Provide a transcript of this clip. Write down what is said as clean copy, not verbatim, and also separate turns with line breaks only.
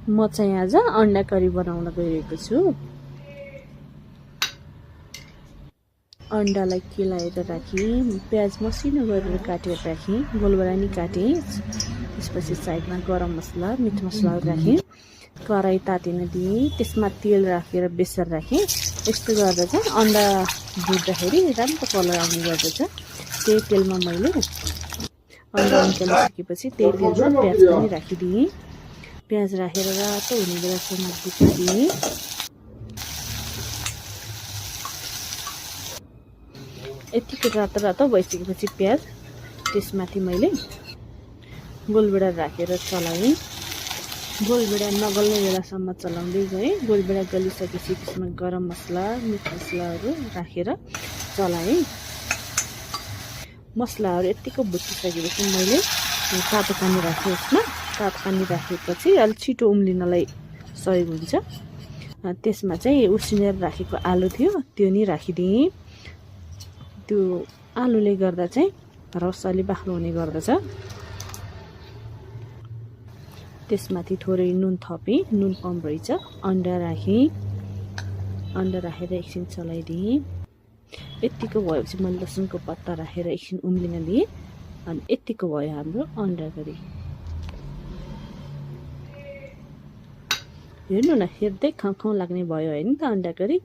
म चाहिँ आज अन्डा करी बनाउन गइरहेको छु। अन्डालाई केलाएर राखेँ, प्याज मसिनो गरेर काटेर राखेँ, गोलबडा नि काटेँ। त्यसपछि साइडमा गरम मसला, मिट मसलाहरू राखेँ। कराई तातिन दिएँ, त्यसमा तेल राखेर बेसन राखेँ। यस्तो गर्दा चाहिँ अन्डा भुट्दाखेरि राम्रो कलर आउने गर्दछ। त्यही तेलमा मैले अन्डा उम्कलिसकेपछि त्यही तेलमा प्याज पनि राखिदिएँ। प्याज राखेर रातो हुने बेलासम्म भुट्न दिएँ। यतिको रातो भइसकेपछि प्याज, त्यसमाथि मैले गोलबेडा राखेर चलाएँ। गोलबेडा नगल्ने बेलासम्म चलाउँदै गएँ। गोलबेडा गलिसकेपछि त्यसमा गरम मसला, मिट मसलाहरू राखेर चलाएँ। मसलाहरू यतिको भुटिसकेपछि मैले तातो पानी राखेँ। यसमा तातो पानी राखेपछि अलिक छिटो उम्लिनलाई सहयोग हुन्छ। त्यसमा चाहिँ उसिनेर राखेको आलु थियो, त्यो नि राखिदिएँ। त्यो आलुले गर्दा चाहिँ रस अलि बाक्लो हुने गर्दछ। त्यसमाथि थोरै नुन थपेँ, नुन कम रहेछ। अन्डा राखेँ, अन्डा राखेर एकछिन चलाइदिएँ। यतिको भएपछि मैले लसुनको पत्ता राखेर एकछिन उम्लिन दिएँ। अनि यतिको भयो हाम्रो अन्डा करी। हेर्नु न, हेर्दै खाउँ लाग्ने भयो होइन त अन्डा करी।